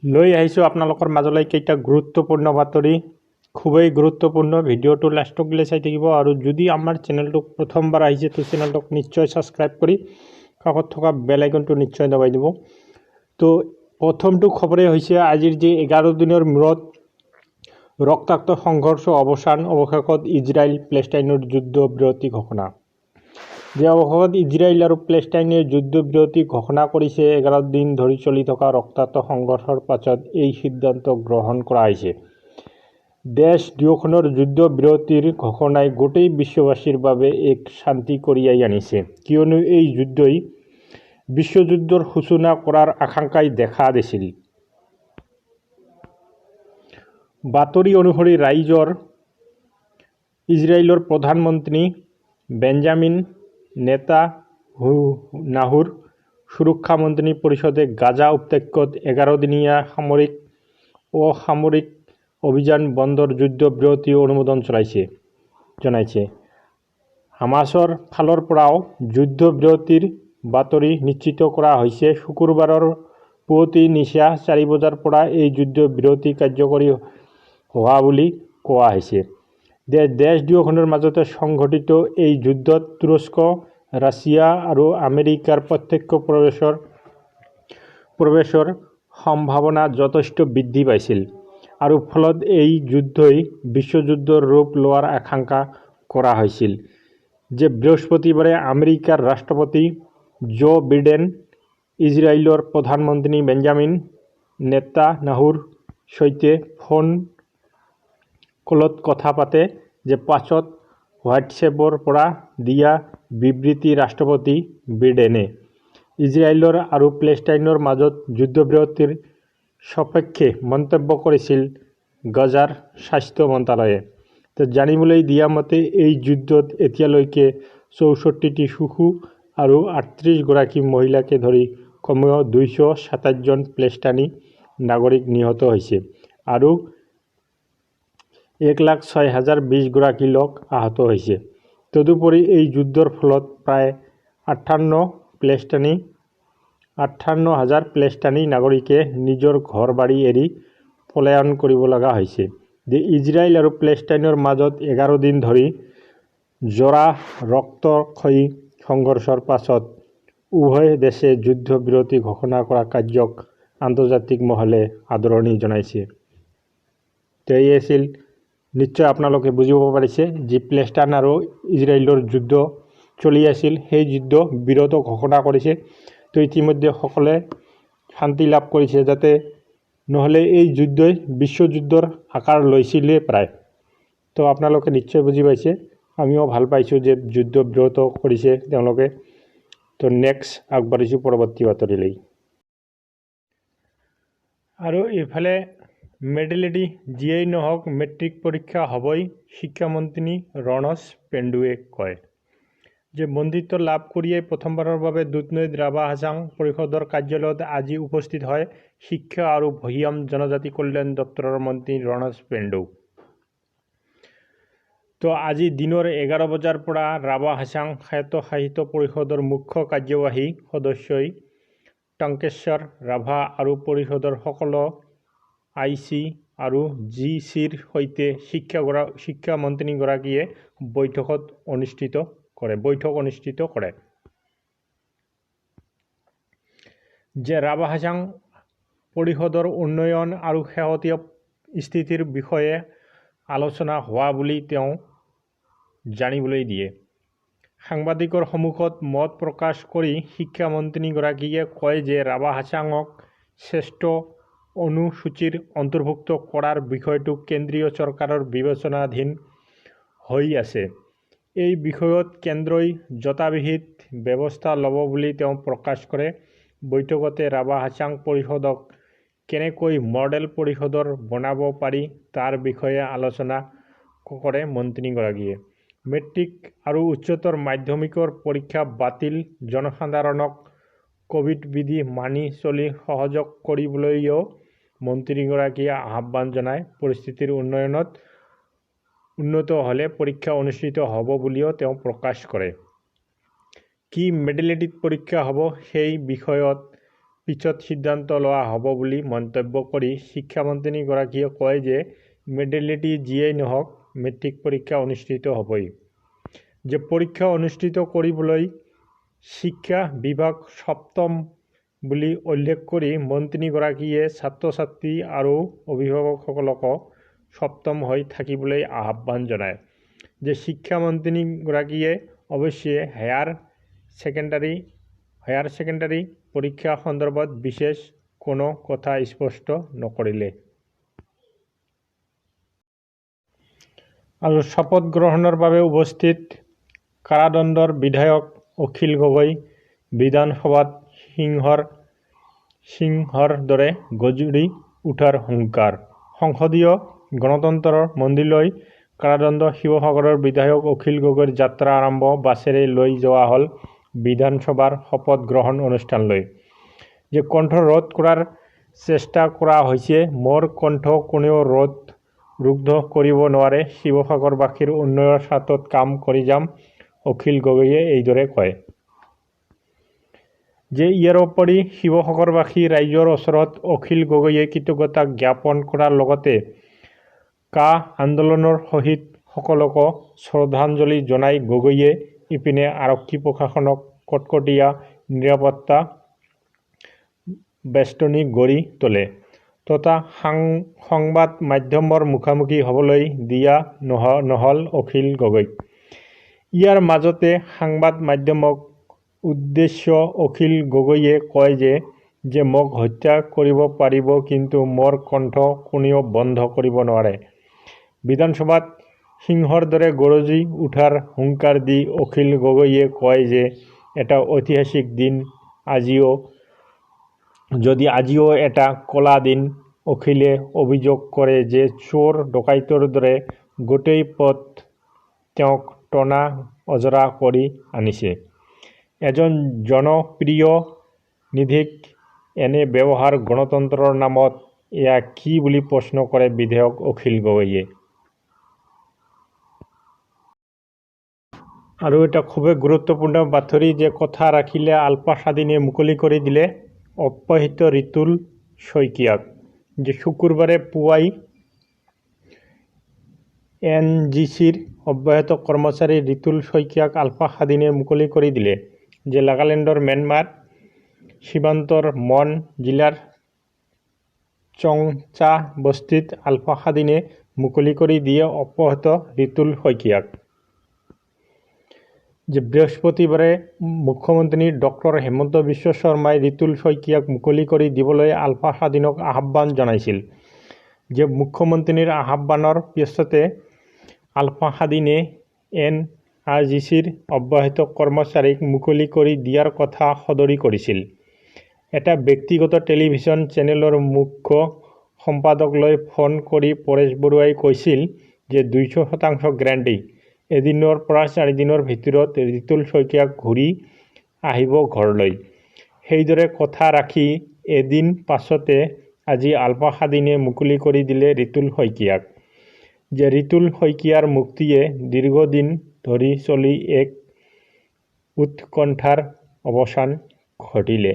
লৈ আহিছোঁ আপোনালোকৰ মাজলৈ কেইটা গুৰুত্বপূৰ্ণ বাতৰি, খুবেই গুৰুত্বপূৰ্ণ। ভিডিঅ'টো লাষ্টক গ'লে চাই থাকিব আৰু যদি আমাৰ চেনেলটোক প্ৰথমবাৰ আহিছে তো চেনেলটোক নিশ্চয় ছাবস্ক্ৰাইব কৰি কাষত থকা বেল আইকনটো নিশ্চয় দবাই দিব। তো প্ৰথমটো খবৰেই হৈছে আজিৰ যে 11 দিনৰ মূৰত ৰক্তাক্ত সংঘৰ্ষ অৱসান, অৱশেষত ইজৰাইল পেলেষ্টাইনৰ যুদ্ধবিৰতি ঘোষণা। যে অৱশেষত ইজৰাইল আৰু পেলেষ্টাইনে যুদ্ধবিৰতি ঘোষণা কৰিছে। 11 দিন ধৰি চলি থকা ৰক্তাক্ত সংঘৰ্ষৰ পাছত এই সিদ্ধান্ত গ্ৰহণ কৰা হৈছে। দেশ দুয়োখনৰ যুদ্ধবিৰতিৰ ঘোষণাই গোটেই বিশ্ববাসীৰ বাবে এক শান্তি কঢ়িয়াই আনিছে, কিয়নো এই যুদ্ধই বিশ্বযুদ্ধৰ সূচনা কৰাৰ আশংকাই দেখা দিছিল। বাতৰি অনুসৰি ৰাইজৰ ইজৰাইলৰ প্ৰধানমন্ত্ৰী বেঞ্জামিন নেতান্যাহুৰ সুৰক্ষা মন্ত্ৰী পৰিষদে গাজা উপত্যকাত 11 দিনীয়া সামৰিক অসামৰিক অভিযান বন্ধৰ যুদ্ধবিৰতি অনুমোদন জনাইছে। হামাছৰ ফালৰ পৰাও যুদ্ধবিৰতিৰ বাতৰি নিশ্চিত কৰা হৈছে। শুকুৰবাৰৰ পুৱতি নিশা 4 বজাৰ পৰা এই যুদ্ধবিৰতি কাৰ্যকৰী হোৱা বুলি কোৱা হৈছে। দেশ দুয়োখনৰ মাজতে সংঘটিত এই যুদ্ধত তুৰস্ক, ৰাছিয়া আৰু আমেৰিকাৰ প্ৰত্যক্ষ প্ৰৱেশৰ সম্ভাৱনা যথেষ্ট বৃদ্ধি পাইছিল আৰু ফলত এই যুদ্ধই বিশ্বযুদ্ধৰ ৰূপ লোৱাৰ আশংকা কৰা হৈছিল। যে বৃহস্পতিবাৰে আমেৰিকাৰ ৰাষ্ট্ৰপতি জো বিডেন ইজৰাইলৰ প্ৰধানমন্ত্ৰী বেঞ্জামিন নেতান্যাহুৰ সৈতে ফোন কলত কথা পাতে। যে পাছত হোৱাটছএপৰ পৰা দিয়া বিবৃতি ৰাষ্ট্ৰপতি বিডেনে ইজৰাইলৰ আৰু পেলেষ্টাইনৰ মাজত যুদ্ধবিৰতিৰ সপক্ষে মন্তব্য কৰিছিল। গাজাৰ স্বাস্থ্য মন্ত্ৰালয়ে জানিবলৈ দিয়া মতে এই যুদ্ধত এতিয়ালৈকে 64টি শিশু আৰু 38 গৰাকী মহিলাকে ধৰি কমেও 227 জন পেলেষ্টাইনী নাগৰিক নিহত হৈছে আৰু 1,06,020 গৰাকী লোক আহত হৈছে। তদুপৰি এই যুদ্ধৰ ফলত প্ৰায় 58,000 পেলেষ্টাইনী নাগৰিকে নিজৰ ঘৰ বাৰী এৰি পলায়ন কৰিব লগা হৈছে। যে ইজৰাইল আৰু পেলেষ্টাইনৰ মাজত 11 দিন ধৰি জোৰা ৰক্তক্ষয়ী সংঘৰ্ষৰ পাছত উভয় দেশে যুদ্ধবিৰতি ঘোষণা কৰা কাৰ্যক আন্তৰ্জাতিক মহলে আদৰণি জনাইছে। তো এই আছিল, নিশ্চয় আপোনালোকে বুজিব পাৰিছে, যি পেলেষ্টাইন আৰু ইজৰাইলৰ যুদ্ধ চলি আছিল সেই যুদ্ধ বিৰত ঘোষণা কৰিছে। তো ইতিমধ্যে সকলোৱে শান্তি লাভ কৰিছে, যাতে নহ'লে এই যুদ্ধই বিশ্বযুদ্ধৰ আকাৰ লৈছিলে প্ৰায়। তো আপোনালোকে নিশ্চয় বুজি পাইছে, আমিও ভাল পাইছোঁ যে যুদ্ধ বিৰত কৰিছে তেওঁলোকে। তো নেক্সট আগবাঢ়িছোঁ পৰৱৰ্তী বাতৰিলৈ। আৰু ইফালে মেডেলিটি যিয়েই নহওক মেট্ৰিক পৰীক্ষা হ'বই, শিক্ষামন্ত্ৰী ৰণোজ পেণ্ডুৱে কয়। যে মন্ত্ৰিত্ব লাভ কৰিয়েই প্ৰথমবাৰৰ বাবে দুধনৈত ৰাভা হাছং পৰিষদৰ কাৰ্যালয়ত আজি উপস্থিত হয় শিক্ষা আৰু ভৈয়াম জনজাতি কল্যাণ দপ্তৰৰ মন্ত্ৰী ৰণোজ পেণ্ডু। তো আজি দিনৰ 11 বজাৰ পৰা ৰাভা হাছং স্বায়ত্তশাসিত পৰিষদৰ মুখ্য কাৰ্যবাহী সদস্যই টংকেশ্বৰ ৰাভা আৰু পৰিষদৰ সকলো I C আৰু জি চিৰ সৈতে শিক্ষামন্ত্ৰীগৰাকীয়ে বৈঠক অনুষ্ঠিত কৰে। যে ৰাভা হাছং পৰিষদৰ উন্নয়ন আৰু শেহতীয়া স্থিতিৰ বিষয়ে আলোচনা হোৱা বুলি তেওঁ জানিবলৈ দিয়ে। সাংবাদিকৰ সন্মুখত মত প্ৰকাশ কৰি শিক্ষামন্ত্ৰীগৰাকীয়ে কয় যে ৰাভা হাছঙক শ্ৰেষ্ঠ অনুসূচীৰ অন্তৰ্ভুক্ত কৰাৰ বিষয়টো কেন্দ্ৰীয় চৰকাৰৰ বিবেচনাধীন হৈ আছে। এই বিষয়ত কেন্দ্ৰই যথাবিহিত ব্যৱস্থা ল'ব বুলি তেওঁ প্ৰকাশ কৰে। বৈঠকতে ৰাভা হাছং পৰিষদক কেনেকৈ মডেল পৰিষদৰ বনাব পাৰি তাৰ বিষয়ে আলোচনা কৰে মন্ত্ৰীগৰাকীয়ে। মেট্ৰিক আৰু উচ্চতৰ মাধ্যমিকৰ পৰীক্ষা বাতিল, জনসাধাৰণক কোভিড বিধি মানি চলি সহযোগ কৰিবলৈও মন্ত্ৰীগৰাকীয়ে আহ্বান জনায়। পৰিস্থিতিৰ উন্নত হ'লে পৰীক্ষা অনুষ্ঠিত হ'ব বুলিও তেওঁ প্ৰকাশ কৰে। কি মেডেলিটিত পৰীক্ষা হ'ব সেই বিষয়ত পিছত সিদ্ধান্ত লোৱা হ'ব বুলি মন্তব্য কৰি শিক্ষামন্ত্ৰীগৰাকীয়ে কয় যে মডেলিটি যিয়েই নহওক মেট্ৰিক পৰীক্ষা অনুষ্ঠিত হ'বই। যে পৰীক্ষা অনুষ্ঠিত কৰিবলৈ শিক্ষা বিভাগ সপ্তম বুলি উল্লেখ কৰি মন্ত্ৰীগৰাকীয়ে ছাত্ৰ-ছাত্ৰী আৰু অভিভাৱকসকলকো সপ্তম হৈ থাকিবলৈ আহ্বান জনায়। যে শিক্ষামন্ত্ৰীগৰাকীয়ে অৱশ্যে হায়াৰ ছেকেণ্ডাৰী পৰীক্ষা সন্দৰ্ভত বিশেষ কোনো কথা স্পষ্ট নকৰিলে। আৰু শপত গ্ৰহণৰ বাবে উপস্থিত কাৰাদণ্ডৰ বিধায়ক অখিল গগৈ বিধানসভাত সিংহৰ দৰে গজৰি উঠাৰ হুংকাৰ। সংসদীয় গণতন্ত্ৰৰ মন্দিৰলৈ কাৰাদণ্ড শিৱসাগৰৰ বিধায়ক অখিল গগৈৰ যাত্ৰা আৰম্ভ বাছেৰে লৈ যোৱা হ'ল বিধানসভাৰ শপত গ্ৰহণ অনুষ্ঠানলৈ। যে কণ্ঠ ৰোধ কৰাৰ চেষ্টা কৰা হৈছে, মোৰ কণ্ঠ কোনেও ৰুদ্ধ কৰিব নোৱাৰে, শিৱসাগৰবাসীৰ উন্নয়নৰ স্বাৰ্থত কাম কৰি যাম, অখিল গগৈয়ে এইদৰে কয়। যে ইয়াৰোপৰি শিৱসাগৰবাসী ৰাইজৰ ওচৰত অখিল গগৈয়ে কৃতজ্ঞতা জ্ঞাপন কৰাৰ লগতে কা আন্দোলনৰ শ্বহীদসকলকো শ্ৰদ্ধাঞ্জলি জনাই গগৈয়ে ইপিনে আৰক্ষী প্ৰশাসনক কটকটীয়া নিৰাপত্তা বেষ্টনী গঢ়ি তোলে তথা সংবাদ মাধ্যমৰ মুখামুখি হ'বলৈ দিয়া নহ'ল অখিল গগৈক। ইয়াৰ মাজতে সংবাদ মাধ্যমক উদ্দেশ্য অখিল গগৈয়ে কয় যে মোক হত্যা কৰিব পাৰিব কিন্তু মোৰ কণ্ঠ কোনেও বন্ধ কৰিব নোৱাৰে। বিধানসভাত সিংহৰ দৰে গৰজি উঠাৰ হুংকাৰ দি অখিল গগৈয়ে কয় যে এটা ঐতিহাসিক দিন আজিও যদি আজিও এটা ক'লা দিন। অখিলে অভিযোগ কৰে যে চোৰ ডকাইতৰ দৰে গোটেই পথ তেওঁক টনা আঁজোৰা কৰি আনিছে। এজন জনপ্ৰতিনিধিক এনে ব্যৱহাৰ গণতন্ত্ৰৰ নামত এয়া কি বুলি প্ৰশ্ন কৰে বিধায়ক অখিল গগৈয়ে। আৰু এটা খুবেই গুৰুত্বপূৰ্ণ বাতৰি যে কথা ৰাখিলে আলফা স্বাধীনে মুকলি কৰি দিলে অপহৃত ৰিতুল শইকীয়াক। যে শুকুৰবাৰে পুৱাই এন জি চিৰ অব্যাহত কৰ্মচাৰী ৰিতুল শইকীয়াক আলফা স্বাধীনে মুকলি কৰি দিলে। যে নাগালেণ্ডৰ ম্যানমাৰ সীমান্তৰ মন জিলাৰ চংচা বস্তিত আলফা স্বাধীনে মুকলি কৰি দিয়ে অপহৃত ৰিতুল শইকীয়াক। যে বৃহস্পতিবাৰে মুখ্যমন্ত্ৰী ডক্টৰ হিমন্ত বিশ্ব শৰ্মাই ৰিতুল শইকীয়াক মুকলি কৰি দিবলৈ আলফা স্বাধীনক আহ্বান জনাইছিল। যে মুখ্যমন্ত্ৰীৰ আহ্বানৰ পিছতে আলফা স্বাধীনে এন আৰ জি চিৰ অব্যাহত কৰ্মচাৰীক মুকলি কৰি দিয়াৰ কথা সদৰি কৰিছিল। এটা ব্যক্তিগত টেলিভিছন চেনেলৰ মুখ্য সম্পাদকলৈ ফোন কৰি পৰেশ বৰুৱাই কৈছিল যে 200% গেৰাণ্টি এদিনৰ পৰা চাৰিদিনৰ ভিতৰত ৰিতুল শইকীয়াক ঘূৰি আহিব ঘৰলৈ। সেইদৰে কথা ৰাখি এদিন পাছতে আজি আলফা স্বাধীনে মুকলি কৰি দিলে ৰিতুল শইকীয়াক। যে ৰিতুল শইকীয়াৰ মুক্তিয়ে দীৰ্ঘদিন ধৰি চলি এক উৎকণ্ঠাৰ অৱসান ঘটিলে।